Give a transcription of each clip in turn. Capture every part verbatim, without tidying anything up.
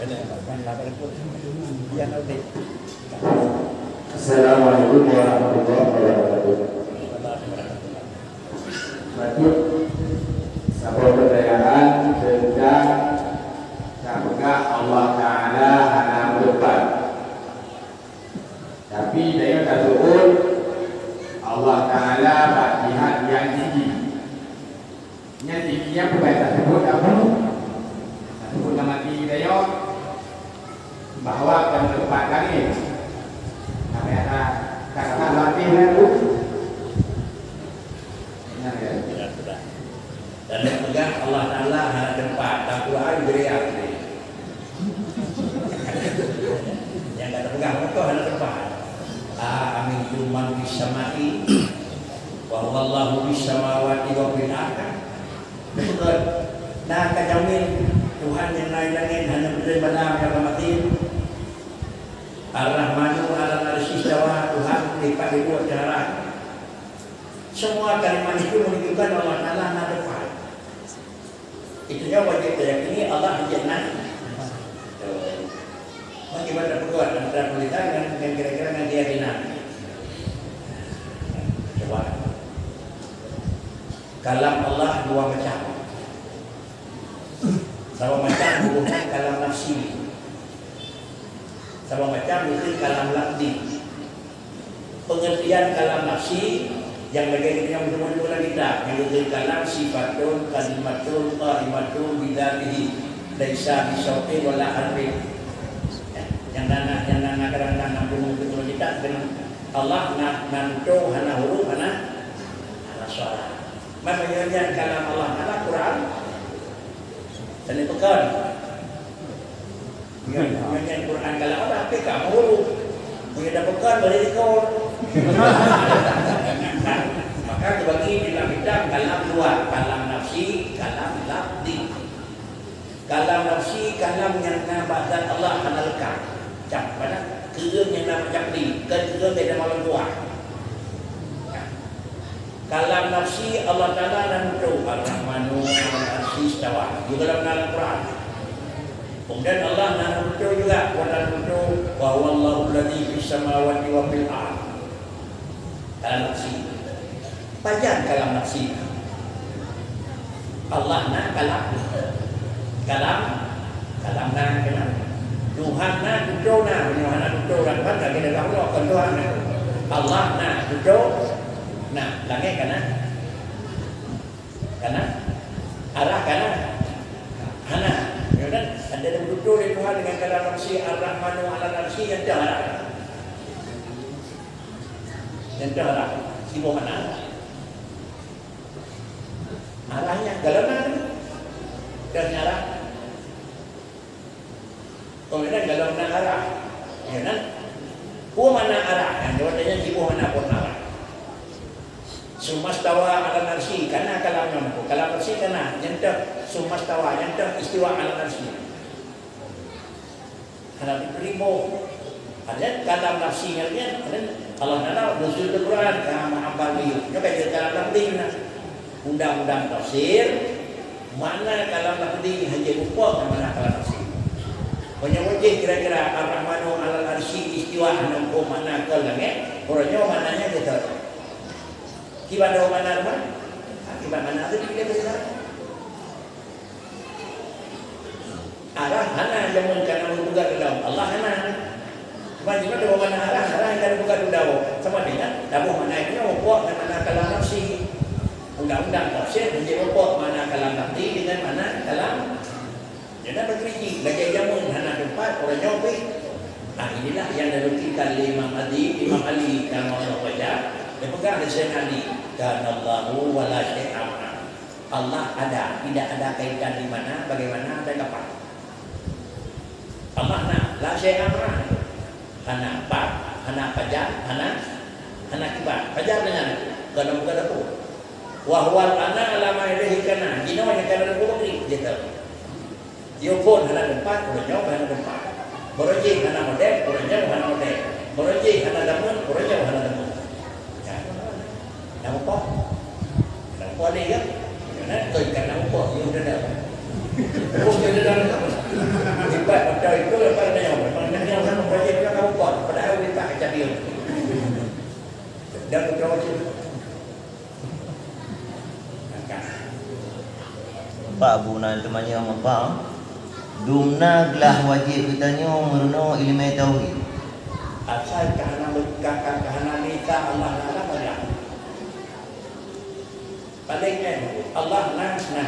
Assalamualaikum warahmatullahi wabarakatuh. Bacut, saboh peutanyaan teuntang tapeugah Allah Taala hana meuteumpat. Tapi tanyoe taseuôt Allah Taala bak jihat nyang tinggi. Nyan tinggi nyan peue taseubut apa? Taseubut lam até tanyoe bahwa ka meuteumpat langét. Sampai ada kata-kata lam até nyan tu. Nyan kan? Dan peugah Allah Taala hana teumpat, dan Quran geuriak. Nyang ka teupeugah beutôi hana teumpat. A amintum man fis samai, wa huwa Allahu fis samawati wa fil ardh. Beutôi. Na ka jamin Tuhan nyang na di langét hana meuteumé bala nyang ka maté. Ar-Rahmanu 'alal 'arsy istawa, Tuhan di pat di buet darat. Semua kalimat itu menunjukkan Allah Taala na teumpat. Itu nyoe wajéb tayakini Allah jeuet na. Bagaimana peugah antara peulita ngon, ngon kira-kira ngon keyakinan? Coba. Kalam Allah dua macam. Saboh macam huköm kalam nafsi. Saboh macam huköm kalam lafzi. Pengertian kalam nafsi nyang lagèe geutanyoe meuteumé lam kitab, nyang geukheun kalam sifatun kalimatun qaimatun bidzatihi, laisa bisautin wala harfin. Nyang na, nyang na, na kadang-kadang na meuteumé lam kitab, kheun Allah na, na tutoe, hana huruf, hana, hana suara. Meunyoe nyan kalam Allah Taala, Quran, dan dipeukon. Nyan, nyan Quran kalam Allah, tapi kamoe ureueng. Meunyoe tapeukon, bari likot. Maka teubagi di dalam kitab kalam dua, kalam nafsi, kalam lafzi. Kalam nafsi, kalam nyang na bak zat Allah hana lekat. Cap, mana? Keureung nyang na bak cap di, kon keureung nyang na bak lôn tuah. Kalam nafsi Allah Taala na tutoe, Ar-Rahmanu 'alal 'arsy istawa. Juga dalam, dalam Quran. Kemudian Allah na tutoe juga, wa na tutoe, wa huwa Allahu alladzi fis samawati wa fil ardh. Kalam nafsi. Pajan kalam nafsi. Allah na kalam. Kalam, kalam na kalam. Tuhan na, tutoe na, meunyoe hana tutoe ureueng ban lagèe dah Allah, kon Tuhan na. Allah na, tutoe na, langèt ka na. Ka na? Arah ka na? Hana. Nyoe kan, ada yang tutoe lé Tuhan dengan kalam nafsi, Ar-Rahmanu 'alal 'arsy, nyang teuh arah. Nyang teuh arah. Siboh makna. Arahnya, dalam mana? Dah nyarah. Kemudian dalam na arah. Ya kan? Peue makna arah? Nyang jawab tanya siboh makna pun arah. Tsumastawa 'alan 'arsy, ka na kalam nyan. Kalam 'arsy ka na, nyang teuh tsumastawa, nyang teuh istiwa 'alan 'arsy. Hana dibri boh. Ada kalam nafsi nyan, ada Allah Taala nuzul Al-Quran, kama ambal miyuh. Nyoe ka jadi kalam lafzi na. Undang-undang tafsir, makna kalam lafzi hana jipeupuak ngon makna kalam nafsi. Meunyoe wajéh kira-kira Ar-Rahmanu 'alal 'arsy istiwa hana muphom makna kon langét, uroe nyoe maknanya beutôi. Kiban dua makna teuma? Ha, kiban makna tu kita bisa. Arah hana jameun ka na meupeugah lom. Allah hana. Cuma jinoe taboh makna arah, arah ka na meupeugah lom. Sama dengan taboh makna jinoe muphom ngon makna kalam nafsi. Undang-undang tafsir hana jipeupuak makna kalam lafzi dengan makna kalam. Jinoe bak geuriji, lagèe jameun hana teumpat, uroe nyoe pih. Nah, inilah yang dilakukan lé Imam Ali, Imam Ali karramallahu wajhah, dipeugah lé Sayyidina Ali, "Kanallahu wa la syai'a ma'ah." Allah ada, tidak ada kaitan di mana, bagaimana, dan kapan. Allah na, la syai'a ma'ah. Hana pat, hana pajan, hana, hana kiban. Pajan dengan golom bukan aku. Wa huwal ana 'ala ma 'alaihi kana. Jinoe nyang kana Abu Bakri, gitu. Yue phon hana teumpat, uroe nyoe hana teumpat. Baroe jih hana model, uroe nyoe hana model. Baroe jih hana dameun, uroe nyoe hana dameun. Ya. Nampak? Nampak ni kan? Nah, tu ikan nampak, dia udah dah. Oh, dia dah dah. Lipat betul Teumanyong apa? Dumna glah wajéb geutanyoe meurunoe ileumèe tauhid. Asai ka hana, ka, ka, ka hana mita Allah na, Allah na. Paléng nyan, Allah na, na.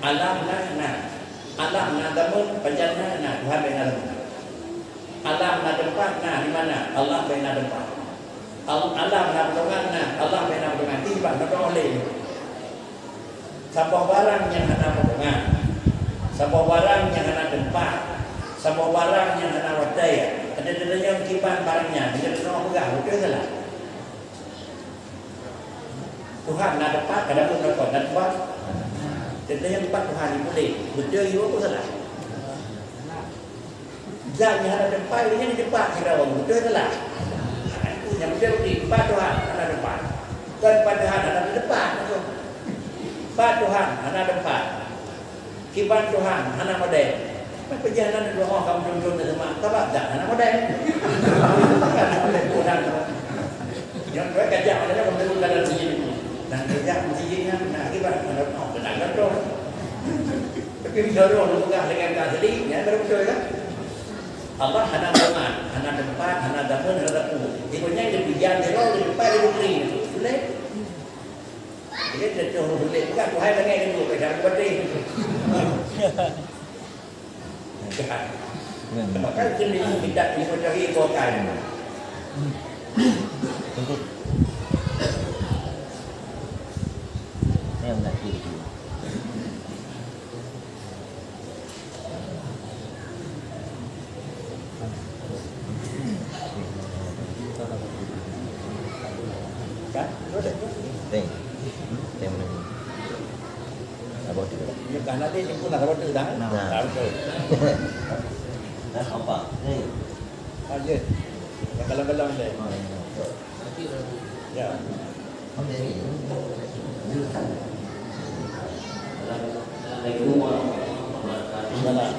Alam na, na. Alam na, teuma pajan na, na. Tuhan bèk na teuma. Alam na teumpat, na di mana? Allah bèk na teumpat. Al-, alam na peudongan, na. Allah bèk na peudongan. Tiba na peudongan lé. Saboh barang nyang hana peudongan, saboh barang nyang hana teumpat, saboh barang nyang hana watèe, adak teudeungoe kiban barang nyan, meunyoe teudeungoe peugah, beutôi salah. Tuhan na teumpat, kadang pun teumpat, na teumpat. Teudeungoe teumpat Tuhan, ipuléh, beutôi jih, beutôi salah. Zat nyang hana teumpat, ureueng nyan teumpat sidroe, beutôi salah? Nyang beutôi bukti, pat Tuhan hana teumpat. Kon pat Tuhan hana teumpat. Pat Tuhan hana teumpat. Kiban Tuhan hana model. Peue jih hana neudoa kamoe lôn-lôn teuma, sabab zat hana model. Tuhan. Nyang dua kajak, maknanya kamoe lôn dalam sijil. Dan kajak sijil nyan, nah, kiban hana, oh, beuna contoh. Tapi meunyoe roh neupeugah dengan ka asli, nyan baru beutôi kan? Allah hana zaman, hana teumpat, hana zaman, hana teupeu. Di dunia di pijan, di roh, di teumpat, di bukri. Sulit. Jadi, contoh sulit peugah, Tuhan langèt di bukri, cara kuatir. Maka jenis tidak dipercayai kau kain. Yang nak kiri. Kan? Teng. Teng mana ni? Abah tu. Ya, kan ada yang pun nak abah tu dah. Nah. Dah betul. Dah apa? Teng. Ah, ya. Yang galang-galang deh. Ah, ya. Ya. Assalamualaikum warahmatullahi wabarakatuh. Salam.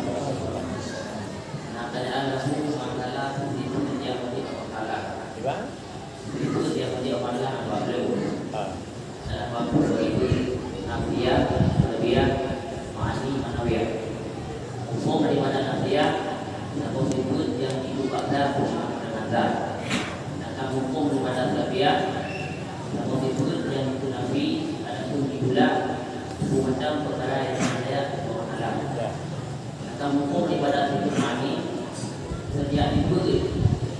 Nah, pertanyaan aku masalah itu yang tadi Allah Taala. Gimana? Itu yang tadi Allah Taala apa belum? Ah. Dalam bab itu, nafiah, salbiyah, ma'ani, ma'nawiyah. Hukum daripada nafiah, saboh sifeut nyang jiduek bak zat, maka keunan zat. Sedangkan hukum daripada salbiyah, saboh sifeut nyang jiteunafi, ataupun jitulak, saboh macam peukara nyang hana layak atau hana halal. Sedangkan hukum daripada sifeut ma'ani, setiap sifeut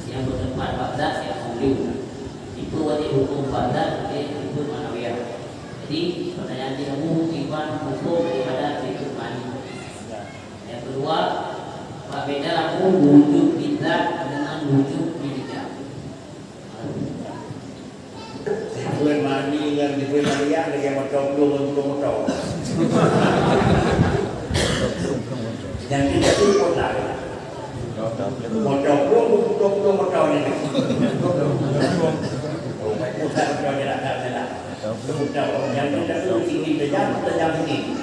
nyang beuteumpat bak zat nyang maujud. Itu wajéb hukum bak zat, jadi sifeut ma'nawiyah. Jadi, pertanyaan jih, Abu, kiban hukum daripada sifeut ma'ani. Yang kedua, apa beda, Abu, wujud bidzat dengan wujud bi'ijad? Sifeut ma'ani ngon sifeut ma'nawiyah lagèe moto plueng ngon plueng moto. Nyang jih pun laén. Moto plueng, plueng, plueng moto nyan. Oh, baik, moto nyan dah, dah, dah. Moto, nyang tu dah tu tinggi tajam, tajam tinggi.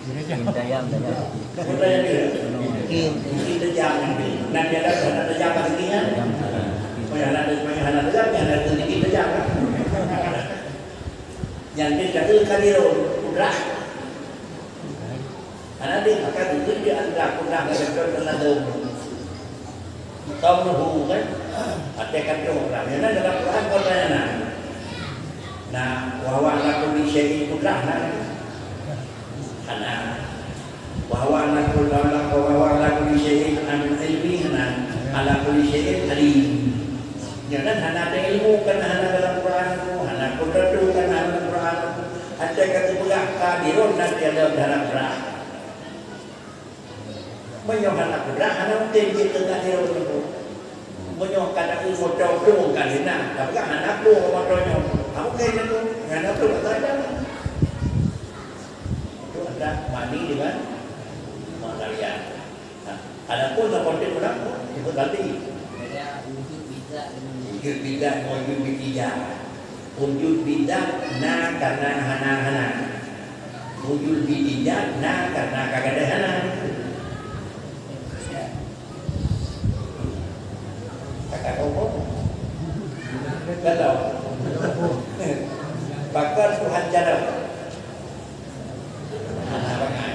Tinggi tajam, tajam. Moto nyan tu. Tinggi. Tinggi tajam nyan tu. Nah, dia dah, dah tajam tinggi nyan. Tajam tinggi. Oh, ya, nak, nak, nak tajam, ya, nak tinggi tajam, kan? Nyang tu dah tu kali tu, udah. Hana deuh, maka geukheun di antara kudrah ngon keudroe teuladôm. Qauluhu kan, até kantong kudrah. Nyan dalam Quran kon na. Na, wa huwa ala kulli syai'in qudrah na. Hana. Wa huwa ala kulli, wa huwa ala kulli syai'in an ilmi hana. Ala kulli syai'in alim. Nyan hana ada ilmu, kan hana dalam Quran tu, hana kudratu, kan hana dalam Quran tu. Até ka teupeugah qadirun na di dalam Quran. Meunyoe hana kudrah, hana mungken jeuet keu takdir Allah. Meunyoe ka takheun moto plueng ka lheueh na, tapi kan hana plueng moto nyoe. Hana mungken nyan tu, hana plueng ka lheueh na. Itu adalah ma'ani dengan ma'nawiyah. Nah, adapun saboh teuk ureueng, itu tadi. Beda wujud bidzat dengan wujud bidzat, wujud bi'ijad. Wujud bidzat na karena hana hana. Wujud bi'ijad na karena ka gadôh hana. Kata kau, kau. Kata. Pakon Tuhan jalan. Hana bangai.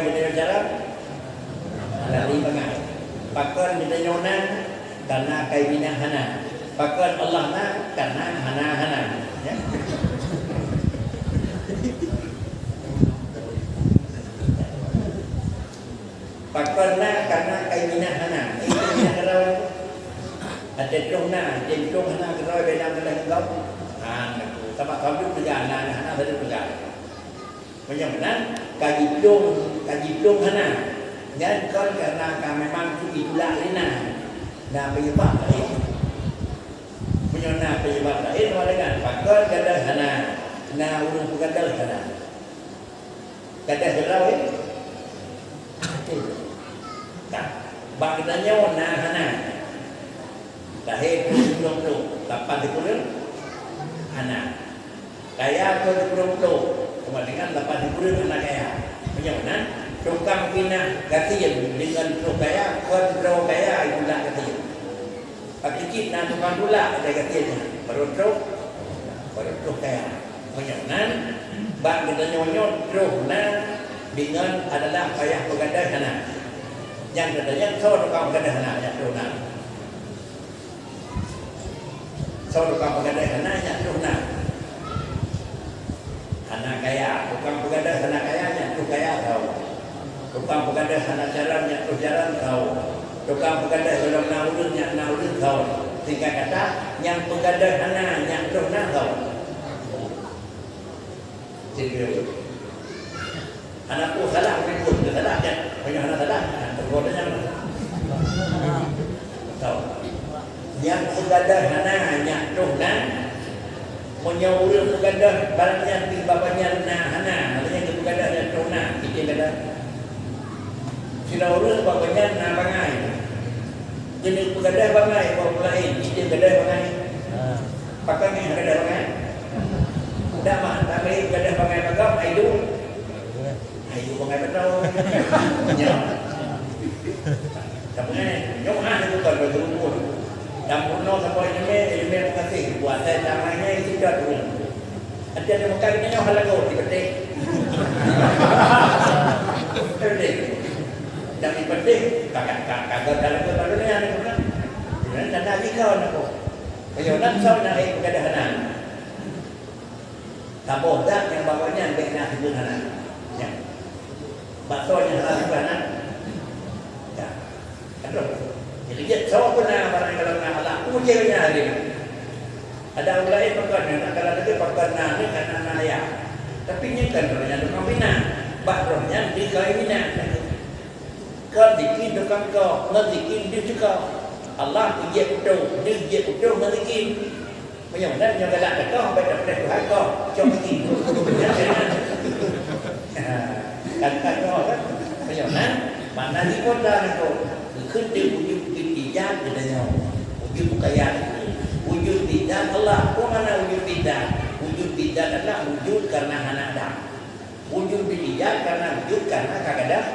Geutanyoe jalan, hana lé bangai. Pakon geutanyoe na, karena kaiminah hana. Pakon Allah na, karena hana-hana. Ya. Pakon na, karena kaiminah hana. Kaiminah hana. Ada troh na, ada troh hana, keudroe beda meulah enggau. Ha, sabab kabut juga na, hana satu juga. Meunyoe meunan, ka jitong, ka jitong hana. Nyan kon karena ka memang itulak lé na. Na penyebab laén. Meunyoe na penyebab laén, awak deungon pakon gadoh hana. Na ureuëng peugadoh hana. Gadoh keudroe, eh? Nah, bak geutanyoe na hana. Lahé peuet sikureueng ploh, lapan sikureueng hana. Kaya peuet sikureueng ploh, sama dengan lapan sikureueng hana kaya. Meunyoe meunan, tukang pinah gasien deungon troh kaya, kon droe kaya itulak gasien. Tapi cit na tukang tulak, ada gasien nyan. Baru troh, baru troh kaya. Meunyoe meunan, bak geutanyoe nyoe troh na deungon adalah payah peugadoh hana. Nyang geutanyoe soe tukang peugadoh hana, nyang troh na. Soe tukang peugadoh hana, nyang troh na. Hana kaya, tukang peugadoh hana kaya, nyang troh kaya soe. Tukang peugadoh hana jalan, nyang troh jalan soe. Tukang peugadoh gohlom na ureuëng, nyang na ureuëng soe. Singkat kata, nyang peugadoh hana, nyang troh na soe. Sendiri. Aneuk peue salah, tapi pun dia salah, kan? Banyak hana salah, ha, tegur dia jangan. Tahu. Nyang peugadoh hana, nyang troh na. Meunyoe ureuëng peugadoh, barang nyan di baba nyan na hana, maksudnya dia peugadoh nyang troh na, kita kata. Sila ureuëng baba nyan na bangai. Jadi peugadoh bangai, bak ureuëng laén, kita gadoh bangai. Ha. Pakon nyan gadoh bangai? Dak mah, tapi gadoh bangai bagam, ai lu. Ai lu bangai beutôi. Ya. Tapi nyoe ah, bukan bagi umur. Dan purno sampai ilmu, ilmu mengasih. Buat saya tamanya itu dah dulu. Ada di Mekah ini nyoe halago di petik. Petik. Dan di petik, kagak, kagak, kagak dalam ke baru ni ada pun. Dan ada lagi kau nak kau. Ayo, nak kau nak ikut kada hana. Saboh zat nyang bak awaknyan bèk na sibeuna hana. Ya. Bak soe nyang hana sibeuna hana? Ya. Aduh. Jadi, jeuet soe pun na barang kalau na Allah, uji nya hari. Ada ureueng laén pakon na, kalau lagèe pakon na, ni karena na ayah. Tapi nyan kan roh nyan tukang bina. Bak roh nyan dikawin bina. Kon zikir tukang ko, ngon zikir deuh teuka. Allah jeuet putôh, deuh jeuet putôh ngon zikir. Meunyoe na nyoe galak teuka, bèk tapeugah Tuhan ko, cok zikir. Kan, kan, kan. Meunyoe na, makna di kota niko, keu wujud bittijat geutanyoe. Wujud bukan ya. Wujud bidzat Allah. Peue makna wujud bidzat? Wujud bidzat adalah wujud karena hana ada. Wujud bittijat karena wujud karena ka gadôh.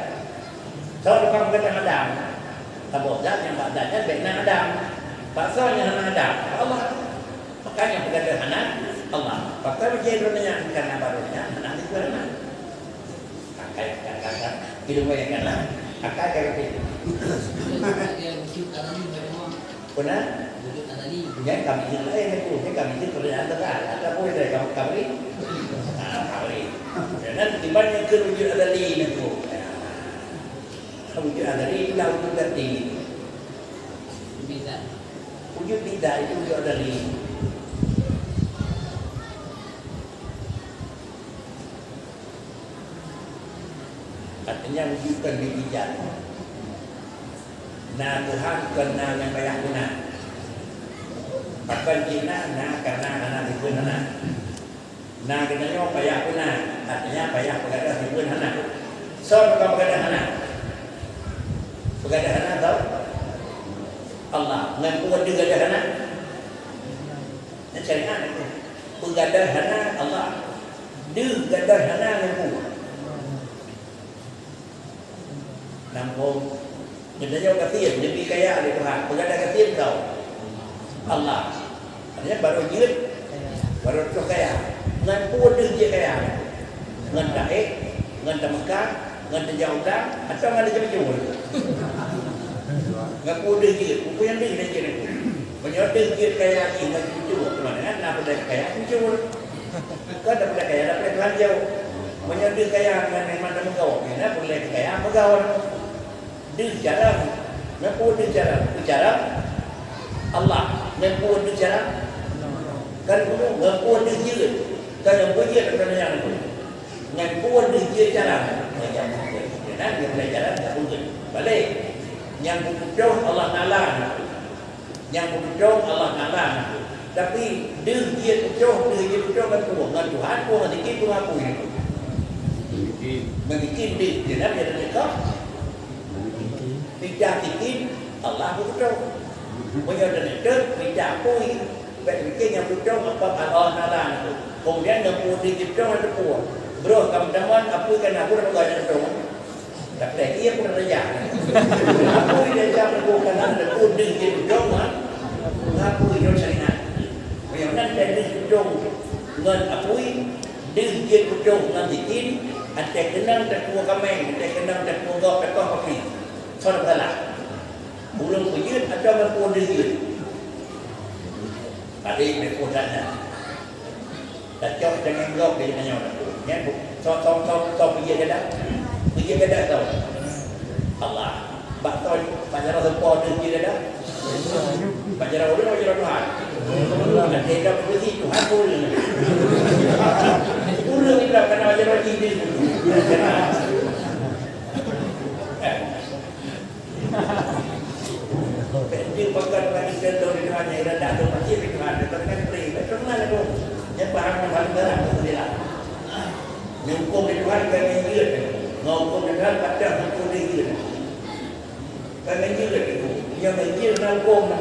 Soe tukang peugadôh Adam? Saboh zat nyang bak zat nyan bèk na Adam. Bak soe nyang hana Adam? Bak Allah. Makanya peugadôh hana Allah. Pakon jih droeneuh nyan karena baroe nyan hana dikeue hana. Akai, akai, akai. Hidup banyak kan lah. Akai, akai, akai. Pernah? Wujud azali. Nyan kami jeuet laén aku. Nyan kami jeuet perbedaan besar. Ataupun dari kamu kabri? Ah, kabri. Dan iban nyang keu wujud azali nyan aku. Wujud azali itulah wujud zati. Beza. Wujud beza itu wujud azali. Artinya wujud kon bittijat. Na Tuhan kon na nyang payah guna. Pakon jih na, na karena hana dikeue hana. Na geutanyoe payah guna, artinya payah peugadôh dikeue hana. Soe tukang peugadôh hana? Peugadôh hana soe? Allah. Ngon peue deuh gadôh hana? Nyan syariat itu. Peugadôh hana Allah. Deuh gadôh hana ngon peue? Nampung. Geutanyoe gasien, leubeh kaya lé Tuhan. Peugadôh gasien soe? Allah. Artinya baru jeuet, baru troh kaya. Ngon peue deuh jeuet kaya? Ngon taék, ngon tameukat, Ngon teujak utang, atawa ngon teujak jur? Ngon peue deuh jeuet, peue nyang deuh dan jeuet nyan? Meunyoe deuh jeuet kaya jih ngon jujur, teuma nyan na peue kaya jujur. Kon na peue kaya, na peue Tuhan jaweueb. Meunyoe deuh kaya ngon memang na meugawa, nyan na peue kaya meugawa. Deuh carông, ngon peue deuh carông? Deuh carông Allah, ngon peue deuh carông? Kan guru, ngon peue deuh jeuet? Kan nyang peue jeuet, kan nyang peue? Ngon peue deuh jeuet carông? Ngon nyang peue jeuet. Nah, dia mulai carông, nyang peue jeuet. Balek. Nyang peue jeuet Allah Taala. Nyang peue jeuet Allah Taala. Tapi deuh jeuet jujur, deuh jeuet jujur ngon peue? Ngon Tuhan, peue ngon zikir, peue ngon apui? Ngon zikir deuh, dia dah biasa dekat. Mita zikir, Allah peue jeuet. Meunyoe teuneuk mita apui, bèk pikir nyang peue jeuet apa Allah Taala. Kemudian nyang peue jeuet jujur ngon peue? Broh kamoe tamong apui kan aku dah peugah nyang jujur. Tapi iya pun ada jah. Aku dia jah aku kan ada pun deuh jeuet jujur ngon, ngon apui nyoe syariat. Meunyoe nan deuh jeuet jujur ngon apui, deuh jeuet jujur ngon zikir, até keunong takue kaméng, até keunong takue gop, takue kopi. Soe salah? Ureueng peue jeuet atawa ngon peue deuh jeuet? Tadi meupeue tanya. Tacok jangan gob di nyoe. Nyan bu-, so, so, so, so, peue jeuet gadah? Peue jeuet gadah tau? Allah. Bak tho, bak jaroe seupôt deuh jeuet gadah? Bak jaroe ureueng, bak jaroe Tuhan? Nanti dah berfungsi Tuhan pun. Ureueng itu kena bak jaroe jih deuh. Dia pakat bagi contoh di Tuhan yang rendah tu, pasti di Tuhan tu, tapi kan free, tak pernah tu. Dia paham yang paling dalam tu dia. Ni hukum di Tuhan kan yang jeuet. Ngau hukum di Tuhan, patah hukum dia jeuet. Kan yang jeuet tu. Yang jeuet na hukum na.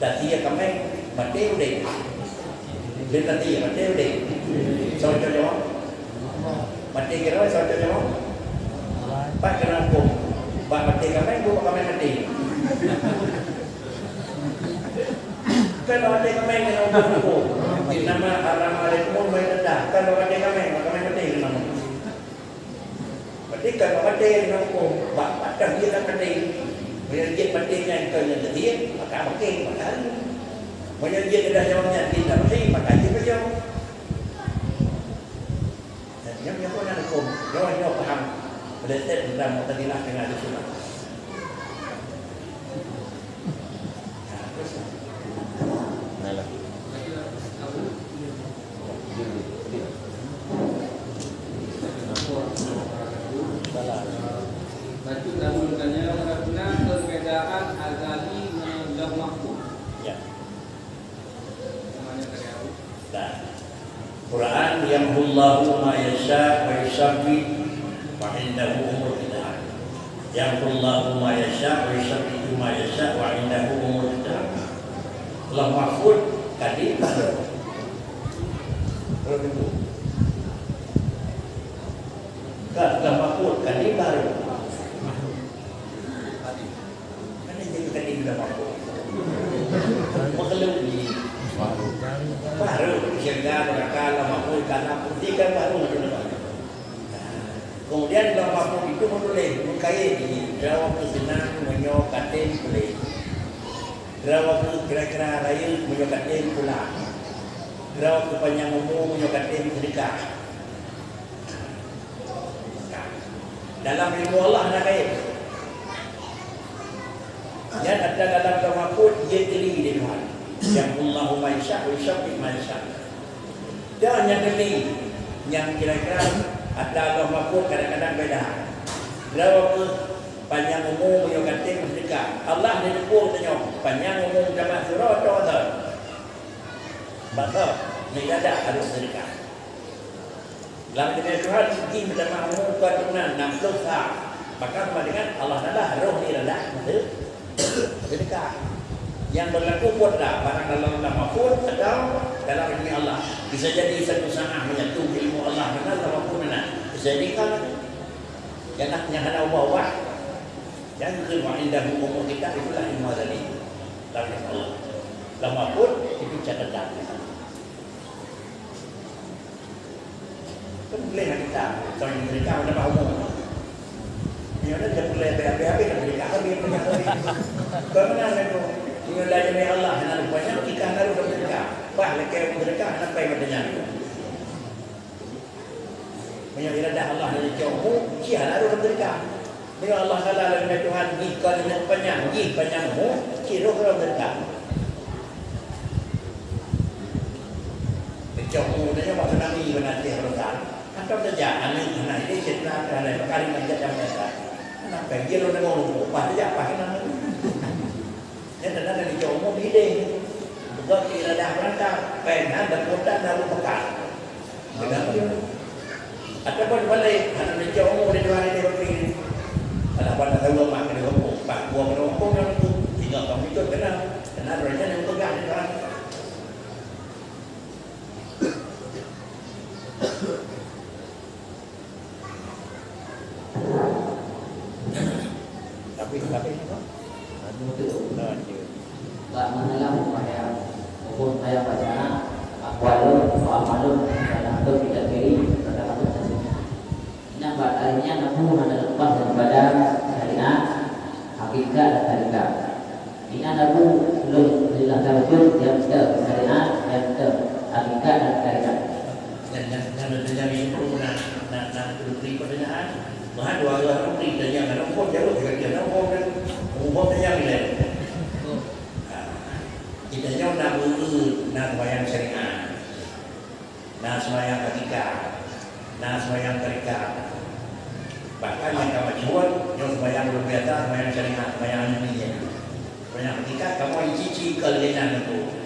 Tatie kaméng, maté udép. Lé tatie maté udép. Soe cok jaweueb? Maté keudroe, soe cok jaweueb? Pat keunong huköm. Bak maté kaméng, bak kaméng maté. Kan bak maté kaméng keunong huköm. Innama harrama alaikumul maitata. Kan bak maté kaméng, bak kaméng maté keunong. Berarti kan bak maté nyang huköm, bak patah jih kan maté. Meunyoe jih maté nyan kon nyang jadih, maka maké, maka hari. Meunyoe jih kedah nyoe nyan jih tak maté, maka jih beujawa. Dan nyang, nyang pun nyang huköm, nyoe, nyoe paham. Meleset tentang Mu'tazilah dengan Ahli Sunnah. Nah, terus. Nah, lah. Bacut lalu tanya, bagaimana perbedaan Azali ngon Lauh Mahfuz? Ya. Namanya tadi apa? Nah. Quran, "Yamhullahu ma yasha wa yusabbit wa indahu ummul kitab." "Yamhullahu ma yasha wa yusabbitu ma yasha wa indahu ummul kitab." Lauh Mahfuz kadim baru. Kalau dulu. Kan Lauh Mahfuz kadim baru. Kan jadi kadim Lauh Mahfuz. Makhluk ni. Baru syurga, neraka, Lauh Mahfuz, tanah putih kan baru tu namanya. Kemudian Lauh Mahfuz itu menulis, mengkait ini, droe keu seunang meunyoe katem puléh. Droe keu kira-kira rayeuk meunyoe katem pulang. Droe keu panyang umu meunyoe katem seudeukah. Dalam ilmu Allah na kait. Nyan atra dalam Lauh Mahfuz, jeuet tiri lé Tuhan. Yamhullahu ma yasha wa yusabbit ma yasha. Dah nyang keuli, nyang kira-kira atra Lauh Mahfuz kadang-kadang beda. Droe keu panyang umu meunyoe katem seudeukah. Allah neuteupeue tanyoe, panyang umu meutamah sidroe atawa dua. Bak dua, meuibadat harôh seudeukah. Lam keuneuk Tuhan, jih meutamah umu kon tunan nam ploh sa. Maka sama dengan Allah Taala roh di rendah masa seudeukah. Nyang berlaku buat dah barang dalam Lauh Mahfuz atau dalam ilmu Allah. Bisa jadi satu saat menyatu ilmu Allah mana Lauh Mahfuz mana. Bisa jadi kan? Nyang hana ubah-ubah. Nyang keu wa indahu ummul kitab itulah ilmu azali. Dalam ilmu Allah. Lauh Mahfuz itu catatan. Boleh lah kita, kalau yang mereka udah tahu. Yang ada dia boleh habis-habis, mereka habis, mereka habis. Bagaimana itu? Dengan dayanya Allah, yang ada banyak, kita harus mereka. Bah, lekai mereka, sampai macam nyan. Meunyoe iradah Allah nyang jicok mu, jih hana rhot teuka. Meunyoe Allah Taala lôn Tuhan jih kon inong panyang, jih panyang mu, jih rhot rhot teuka. Jicok mu, tanyoe bak tsunami bak ateueh lautan. Atau tajak aneuk hana ideh cit na keuhai pakari manjat dan biasa. Hana pèng jih lôn deungoe lôn upah tajak paih keunan. Nyan tanda dari jauh umur hideh. Bukan iradah beurangkat, pèng nyan dan kota dan rupakan. Benar. Ataupun balik, hana dari jauh umur di dua hari dia berpikir. Alah, pada tahu mak kena hukum, pak gua kena hukum yang tu. Tinggal kamu ikut kena. Kena derajat yang pegang di dalam. Tapi, tapi apa? Anu tu. Ha, ya. Bak masalah sembahyang, hukum sembahyang bacaan, aqwalun wa af'alun, pada atau tidak kiri, pada atau tersebut. Ingat bak akhirnya nabi hana lepas daripada syariat, hakikat dan tarikat. Inan Abu lôn jelaskan beutôi nyang teu syariat, nyang teu hakikat dan tarikat. Dan nyang, nyang teunyang itu na, na, na, na, beri pertanyaan. Meuhan dua orang beri tanya, ada hukum jawab, tiga dia ada hukum dan hukum tanya bila. Ha. Kita nyoe na beri, na sembahyang syariat. Na sembahyang hakikat, na sembahyang tarikat. Bahkan nyang ka masyhur, nyoe sembahyang luar biasa, sembahyang syariat, sembahyang Nabi nyan. Sembahyang hakikat, kamoe ici-ci keu leunan tu.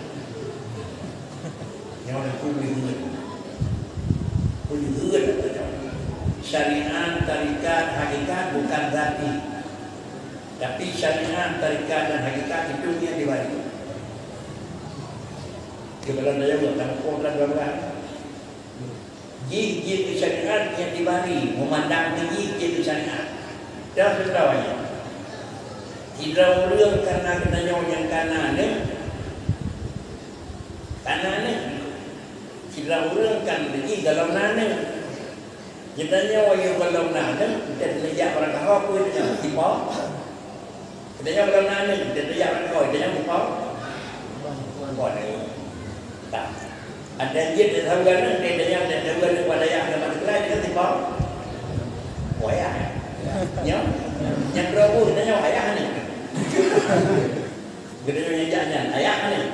Nyoe tu peue jeuet. Peue jeuet kata nyoe. Syariat, tarikat, hakikat bukan zati. Tapi syariat, tarikat dan hakikat itu dia dibagi. Di dalam daya buat tanpa dan dua belas. Jih, jih ke syariat yang dibari, memandang ke jih, jih ke syariat. Dah sudah banyak. Sidroe ureueng kana geutanyoe nyang kana neh, kana neh. Sidroe ureueng kan lagi dalam nane. Geutanyoe yue gohlom na neu, teuneujak barang kaho peue teuh nyang tipong. Geutanyoe gohlom na neu, teuneujak barang kaho teuh nyang tipong. Kon neu. Tak. Ada jeuet teuh saweue neu, teuneujak teuh saweue neu pada yah dalam sekolah teuh nyang tipong. Wayah. Nyoe. Nyang droe geutanyoe ayah neu. Geutanyoe nyang jak nyan, ayah nyan.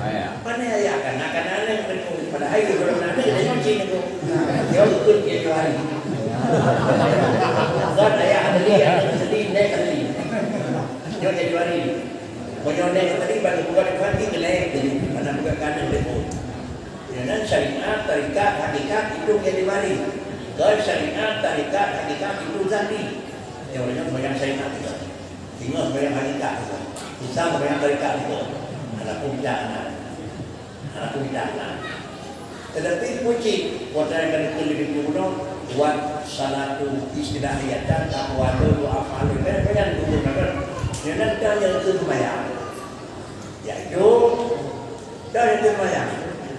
Ayah. Pane ayah kan, na kana nyan, padahai geutanyoe na nyan, geutanyoe cit nyan. Nyoe ikut Januari. Bukan ayah tadi, aneuk tadi, nek tadi. Nyoe Januari. Meunyoe nek tadi, bagi bukan Fati, keuneuk tadi. Mana bukan kana depo. Nyan syariat, tarikat, hakikat, itu Januari. Kon syariat, tarikat, hakikat, itu zati. Nyoe ureueng nyoe sembahyang syariat itu. Singoh sembahyang hakikat tu. Usah sembahyang tarekat tu. Hana pun tidak na. Hana pun tidak na. Tetapi puji, kuasa yang kami kuli di bunoe, buat salatu istilah ayat dan aqwalu wa af'alu. Banyak-banyak guru kan. Yang nanti yang itu sembahyang. Yaitu, dan itu sembahyang.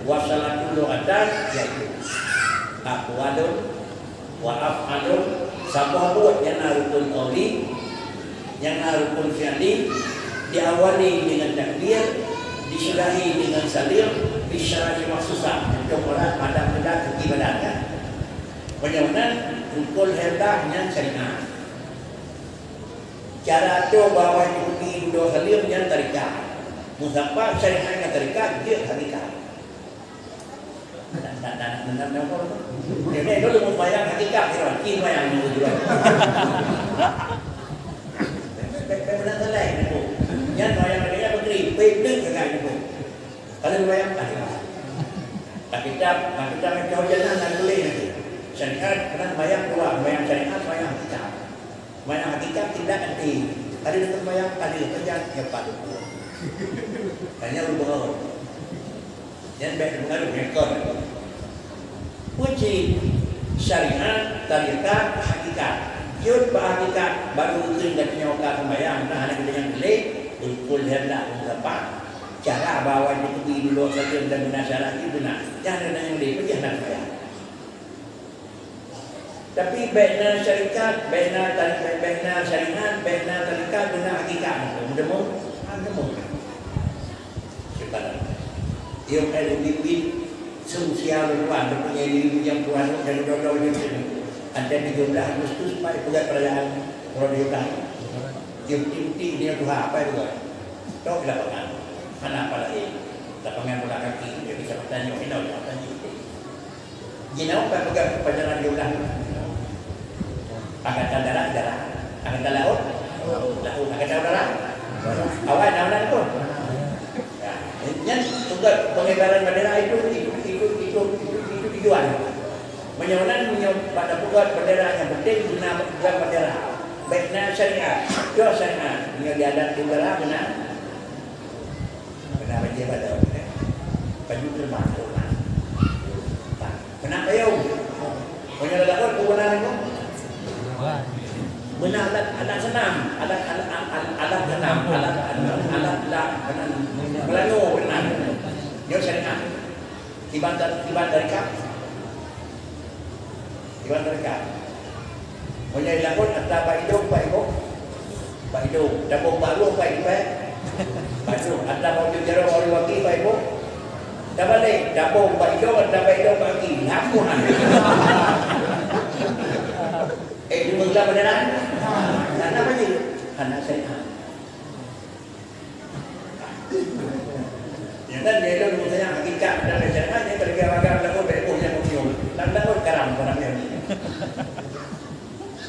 Wa salatu lughatan, yaitu. Aqwalun Wa af'alun, saboh buet nyang na rukun qauli, nyang na rukun fi'li, diawali dengan takbir, disudahi dengan salam, bisyara'i makhsusah, untuk orang padam keudak keuki badan kan. Meunyoe meunan, rukun lhèe blah nyan syariat. Cara atô bawai keuki dudoe salam nyan tarekat. Meusapat syariat ngon tarekat, jeuet hakikat. Nak, nak, nak, nak, nak, nak apa tu? Dia ni dulu membayang hakikat dia, dia bayang dulu juga. Memang salah ni, Bu. Yang bayang dia putri, baik-baik dengan ibu. Kalau bayang tak ada. Tak kita, tak kita macam hujan nak boleh nanti. Syariat pernah bayang dua, bayang syariat, bayang hakikat. Maya hakikat tidak ada. Ada dekat mayang, ada kerja, ya, Pak Doktor. Hanya ubah. Yang baik pengaruh, ya, kon. Kunci syariat, tarekat, hakikat. Jeuet bak hakikat, baru mungkin dah nyoe ka sembahyang, nah, anak kita yang pilih, betul hendak mendapat. Cara bawa itu pergi dulu saja dan guna syarat itu benar. Jangan ada yang boleh, pergi hendak sembahyang. Tapi bèk na syarikat, bèk na tari-, bèk na syariat, bèk na tarikat, bèk na hakikat. Meuteumeung? Hana meuteumeung. Syarikat. Yôh kai ubit-ubit, seusia lôn tuan, lôn punya diri bujang tuan, dan dodong macam tu. Ada tujuh belas Agustus, pai peugah perayaan, kalau dia dah. Dia putih-putih, dia tuha, pai peugah. Tok lapangan. Hana apa laén. Lapangan bola kaki, dia bisa bertanya, hina, dia tanya. Jinoe ka peugah pelajaran di ulang. Angkatan darat, darat. Angkatan laôt, laôt. Angkatan udara, awai na unan pun. Ya, nyan peugah pengibaran bendera itu, itu, itu, itu, itu, itu tujuan. Meunyoe nan, meunyoe pada peugah bendera nyang penting guna peugah bendera. Baik na syariat, dah syariat. Meunyoe di adat di udara, guna Pernah bajèe bak daun, eh? Baju terbang, terbang. Nah, pernah payung. Meunyoe lam laôt, peue na nyoe? Meunan alat, alat senam, alat, alat, alat, alat senam, alat, alat, alat, alat, alat, alat, alat, alat, alat, alat, nyoe syariat. Kiban ta-, kiban tarikat. Kiban tarikat. Meunyoe laôt atra bak idong, bak idong. Bak idong. Tabông bak rueng, bak idong. Bak idong. Atra bak ujong jaroe, bak ujong gaki, bak idong. Tabalek. Tabông bak idong, atra bak idong, bak gaki. Lampu hana. Eh, cuma gelam beneran? Hana apa je? Hana syariat. Ya kan, dia tu misalnya hakikat dan syariat, dia kerja magang lagu, bebo yang muncul. Dan lagu karam, orang yang ni.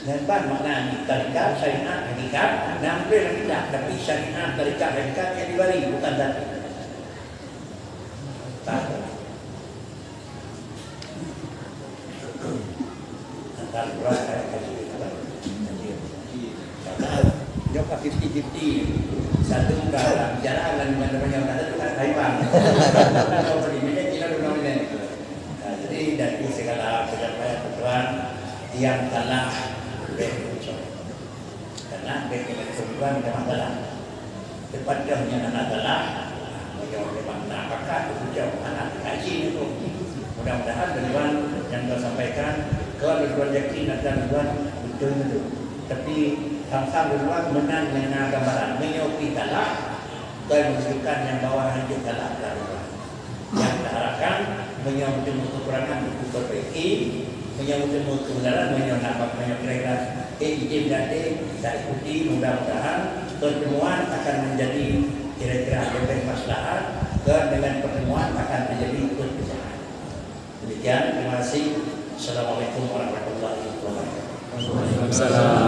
Dan pan makna ni, tarikat, syariat, hakikat, dan boleh hakikat. Tapi syariat, tarikat, hakikat yang diberi, bukan satu. Tak. Antara dua, eh, kaji, apa? Kaji. Karena nyoe ka fifty fifty. Satu ka bicara dan mana-mana, satu ka Taiwan. Apa ni? Mana Cina dua orang ni? Nah, jadi dari segala pencapaian tuan yang telah diucap. Karena bèk keuneuk keumpulan dalam dalam. Teupat nyan hana salah, meunyoe memang na pakat, beutôi hana kaji nyoe. Mudah-mudahan tujuan nyang tasampaikan, keu tujuan yakin dan tujuan beutôi nyoe. Tapi sang-sang tujuan meunan nyang na gambaran. Meunyoe pih salah, keu menunjukkan nyang bawah hanjeuet salah dalam tujuan. Nyang taharapkan, meunyoe meuteumé keukurangan, dipeurbaiki, meunyoe meuteumé keubeunaran, meunyoe na, meunyoe kira-kira, eh, idin dan eh, taikuti, mudah-mudahan pertemuan akan menjadi kira-kira lebih maslahat dan dengan pertemuan akan terjadi perpecahan. Demikian, terima kasih. Assalamualaikum warahmatullahi wabarakatuh. Waalaikumsalam.